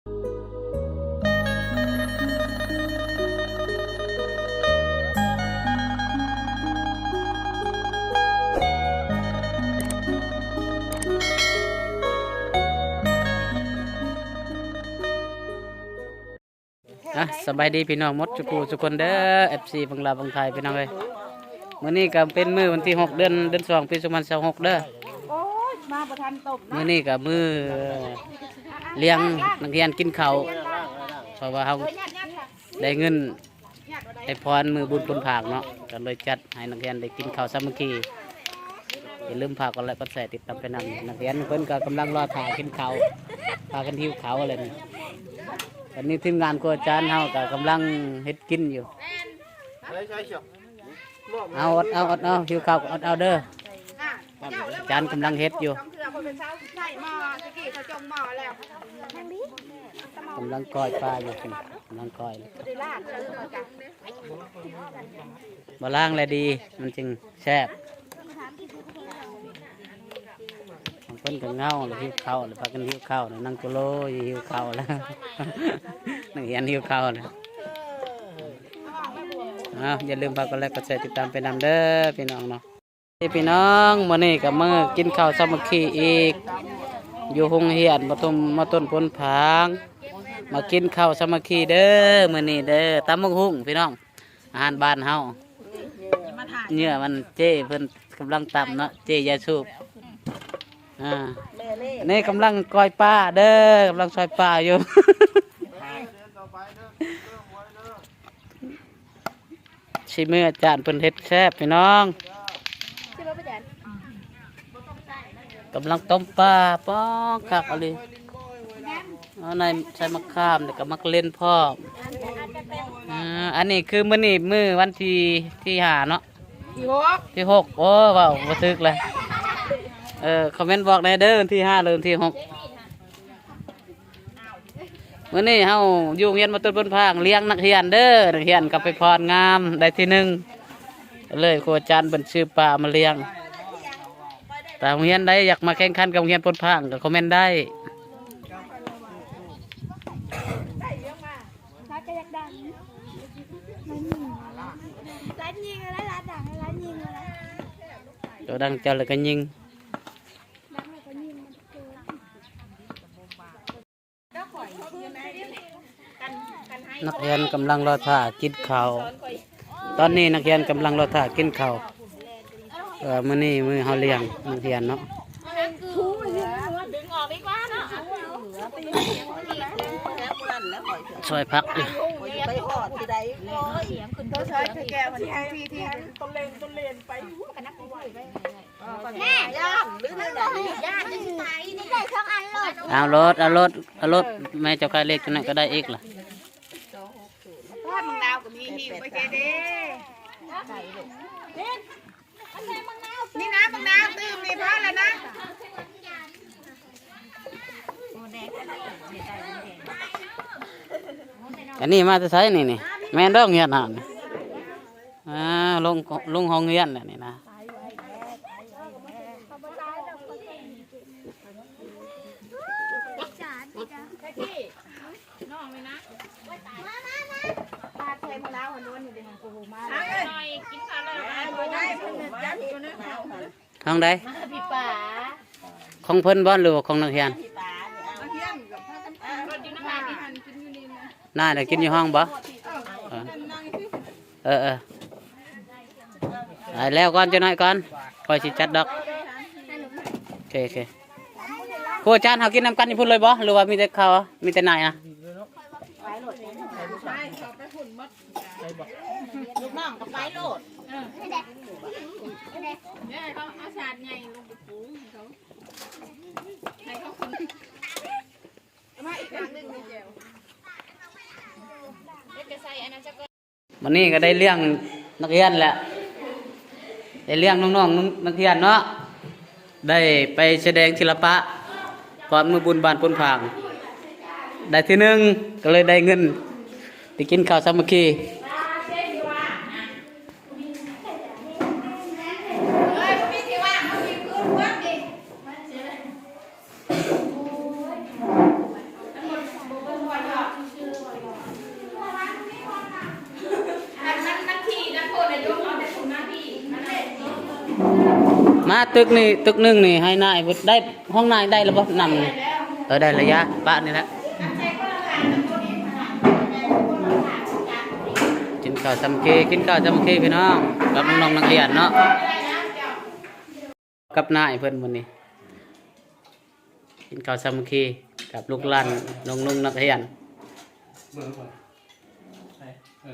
ອ່ະ ສະບາຍດີພີ່ນ້ອງໝົດທຸກຜູ້ທຸກຄົນເດີ ເອັຟຊີ ຝັ່ງລາວຝັ່ງໄທພີ່ນ້ອງເອີຍ. ມື້ນີ້ກໍເປັນມື້ວັນທີຫົກ ເດືອນ ເດືອນສອງ ປີສອງພັນຊາວຫົກເດີ. ໂອ້ຍ ມາບໍ່ທັນຕົບນະ. ມື້ນີ້ກໍມື້ລ້ຽງນັກຮຽນກິນເຂົ້າ ເພາະວ່າເຮົາໄດ້ເງິນ ໄດ້ພອນມື້ບຸນປຸນພາງເນາະ ກໍເລີຍຈັດໃຫ້ນັກຮຽນໄດ້ກິນເຂົ້າສາມັກຄີ. ຢ່າລືມຝາກກົດໄລກົດແຊຕິດຕາມໄປນຳ. ນັກຮຽນເພິ່ນກໍກຳລັງລໍຖ້າກິນເຂົ້າ ພາກັນຫິວເຂົ້າແລ້ວນີ້. ຕອນນີ້ທີມງານຄົວອາຈານເຮົາກໍກຳລັງເຮັດກິນຢູ່. ເອົາ ອົດເອົາ ອົດເອົາ ຫິວເຂົ້າກໍອົດເອົາເດີ. ອາຈານກຳລັງເຮັດຢູ່ ກຳລັງກ້ອຍປາຢູ່ ກຳລັງກ້ອຍ. ບໍ່ລ້າງແລະດີ ມັນຈຶ່ງແຊບ. ບາງຄົນກໍເຫງົາ ແລ້ວຫິວເຂົ້າ ແລ້ວພາກັນຫິວເຂົ້າ. ນັ່ງໂຈໂລຢູ່ ຫິວເຂົ້າແລ້ວ ນັກຮຽນຫິວເຂົ້າແລ້ວ. ເອົາ ຢ່າລືມຝາກກົດໄລກົດແຊຕິດຕາມໄປນຳເດີພີ່ນ້ອງເນາະ. ພີ່ນ້ອງ ມື້ນີ້ກໍມາກິນເຂົ້າສາມັກຄີອີກ ຢູ່ໂຮງຮຽນປະຖົມມະຕົ້ນໂພນພາງ. ມາກິນເຂົ້າສາມັກຄີເດີ ມື້ນີ້ເດີ. ຕຳບັກຫຸ່ງພີ່ນ້ອງ ອາຫານບ້ານເຮົາ. ເຫຍື່ອມັນເຈ້ເພິ່ນກຳລັງຕຳເນາະ ເຈ້ຢາສູບ. ອາ ນີ້ກຳລັງກ້ອຍປາເດີ ກຳລັງຊອຍປາຢູ່. ສີມືອາຈານເພິ່ນເຮັດແຊບພີ່ນ້ອງ. ກຳລັງຕົ້ມປາ ປ້ອ ຄັກອີ່ຫຼີ. ເອົາໃນໃສ່ໝາກຂາມ ແລ້ວກໍໝາກເລັ່ນພ້ອມ. ອາ ອັນນີ້ຄືມື້ນີ້ ມື້ວັນທີ ທີຫ້າເນາະ ທີຫົກ ທີຫົກ. ໂອ້ ເວົ້າບໍ່ຖືກແລ້ວ. ເອີ ຄອມເມັນບອກແດ່ເດີ ວັນທີຫ້າ ຫຼື ວັນທີຫົກ. ມື້ນີ້ເຮົາຢູ່ໂຮງຮຽນມະຕົ້ນໂພນພາງ ລ້ຽງນັກຮຽນເດີ. ນັກຮຽນກໍໄປຟ້ອນງາມ ໄດ້ທີໜຶ່ງ ເລີຍຄູອາຈານເພິ່ນຊື້ປາມາລ້ຽງ. ຖ້າໂຮງຮຽນໃດຢາກມາແຂ່ງຂັນກັບໂຮງຮຽນໂພນພາງກໍຄອມເມັນໄດ້. ໂຕດັງເຈົ້າແລ້ວກໍຍິງ. ນັກຮຽນກຳລັງລໍຖ້າກິນເຂົ້າ. ຕອນນີ້ນັກຮຽນກຳລັງລໍຖ້າກິນເຂົ້າ. ເອີ ມື້ນີ້ມື້ເຮົາລ້ຽງນັກຮຽນເນາະ. ຊອຍຜັກຢູ່. ເອົາໂລດ ເອົາໂລດ ເອົາໂລດ. ແມ່ເຈົ້າຂາຍເລກຕົວນັ້ນກໍໄດ້ອີກລະ. ທອດມັງນາວກໍມີ ຫິ້ວໄປເຈເດ້. ນີ້ນະ ມັງນາວຕື່ມນີ້ ພໍແລ້ວນະ. ອັນນີ້ມາແຕ່ໃສນີ້? ນີ້ແມ່ນດອກຮຽນເຮົານີ້. ອ່າ ລົງ ລົງຫ້ອງຮຽນແລ້ວນີ້ນະ. ຫ້ອງໃດ? ຂອງເພິ່ນບໍ່ ຫຼືວ່າຂອງນັກຮຽນ? ໜ້າໄດ້ກິນຢູ່ຫ້ອງບໍ່? ເອີ ເອີ ເອີ ໄປແລ້ວກ່ອນ ຈັກໜ້ອຍກ່ອນ ຂ້ອຍຊິຈັດດອກ. ໂອເຄ ໂອເຄ. ຄູອາຈານ ເຮົາກິນນຳກັນຢູ່ພຸ້ນເລີຍບໍ່ ຫຼືວ່າມີແຕ່ເຂົາ ມີແຕ່ນາຍນະ? ລູກນ້ອງກໍໄປໂລດ. ເອີ ເອົາ ເອົາສາດໃຫຍ່ລົງໄປປູໃຫ້ເຂົາ ໃຫ້ເຂົາກິນ. ເອົາມາອີກອັນໜຶ່ງແຈ່ວ ເຮັດກະໃສ່ອັນນັ້ນຊະກ່ອນ. ມື້ນີ້ກໍໄດ້ລ້ຽງນັກຮຽນແຫຼະ ໄດ້ລ້ຽງນ້ອງໆນັກຮຽນເນາະ ໄດ້ໄປສະແດງສິລະປະ ກ່ອນມື້ບຸນບ້ານໂພນພາງ ໄດ້ທີໜຶ່ງ ກໍເລີຍໄດ້ເງິນໄປກິນເຂົ້າສາມັກຄີ. ມາຕຶກນີ້ ຕຶກໜຶ່ງນີ້ໃຫ້ນາຍໄດ້ ຂອງນາຍໄດ້ແລ້ວບໍ່ ນ້ຳນີ້? ເອີ ໄດ້ລະ ຢ່າປະນີ້ແຫຼະ. ກິນເຂົ້າສາມັກຄີ ກິນເຂົ້າສາມັກຄີພີ່ນ້ອງ ກັບນ້ອງໆນັກຮຽນເນາະ ກັບນາຍເພິ່ນມື້ນີ້ ກິນເຂົ້າສາມັກຄີກັບລູກຫຼານນ້ອງໆນັກຮຽນ. ເບິ່ງກ່ອນ ໃສ່ ເອີ